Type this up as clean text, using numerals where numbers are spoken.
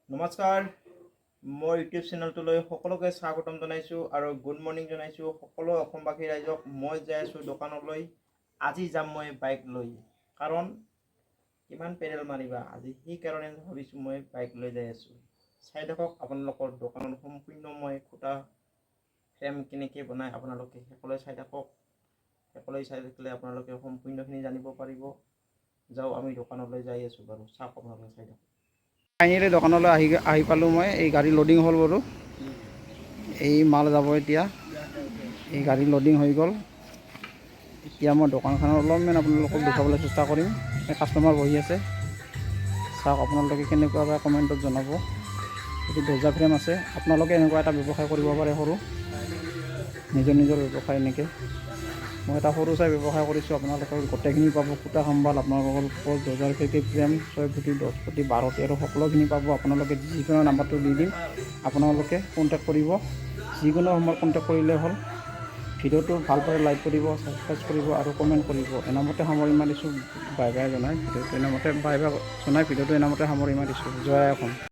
নমস্কাৰ, মোৰ ইউটিউব চেনেলটোলৈ সকলোকে স্বাগতম জনাইছোঁ আৰু গুড মৰ্ণিং জনাইছোঁ সকলো অসমবাসী ৰাইজক। মই যাই আছোঁ দোকানলৈ। আজি যাম মই বাইক লৈ, কাৰণ কিমান পেডেল মাৰিবা আজি, সেইকাৰণে ভাবিছোঁ মই বাইক লৈ যাই আছোঁ। চাই থাকক আপোনালোকৰ দোকানত সম্পূৰ্ণ মই খুটা ফ্ৰেম কেনেকৈ বনায়, আপোনালোকে সকলোৱে চাই থাকক। সকলোৱে চাই থাকিলে আপোনালোকে সম্পূৰ্ণখিনি জানিব পাৰিব। যাওঁ, আমি দোকানলৈ যাই আছোঁ বাৰু। চাওক, আপোনালোকে চাই থাকক। ফাইনেলি দোকানলৈ আহি আহি পালোঁ মই। এই গাড়ী লোডিং হ'ল বাৰু। এই মাল যাব এতিয়া। এই গাড়ী লোডিং হৈ গ'ল। এতিয়া মই দোকানখনৰ অলপমান আপোনালোকক দেখুৱাবলৈ চেষ্টা কৰিম। এই কাষ্টমাৰ বহি আছে। চাওক, আপোনালোকে কেনেকুৱা পায় কমেণ্টত জনাব। এইটো দৰ্জা ফ্ৰেম আছে। আপোনালোকে এনেকুৱা এটা ব্যৱসায় কৰিব পাৰে, সৰু নিজৰ নিজৰ ব্যৱসায়। এনেকৈ মই এটা সৰু চাই ব্যৱসায় কৰিছোঁ। আপোনালোকে গোটেইখিনি পাব, খুটা সম্বাল, আপোনালোকৰ দৰ্জাৰ খিৰিকী ফ্ৰেম, 6 ফুটি, 10 ফুটি, 12, 13 সকলোখিনি পাব। আপোনালোকে যিকোনো নাম্বাৰটো দি দিম, আপোনালোকে কণ্টেক্ট কৰিব। যিকোনো সময়ত কণ্টেক্ট কৰিলে হ'ল। ভিডিঅ'টো ভাল পালে লাইক কৰিব, ছাবস্ক্ৰাইব কৰিব আৰু কমেণ্ট কৰিব। এনামতে সামৰি মাৰিছোঁ। বাই বাই জনাই ভিডিঅ'টো এনামতে, বাই বাই জনাই ভিডিঅ'টো এনামতে সামৰি মাৰিছোঁ। জয় অসম।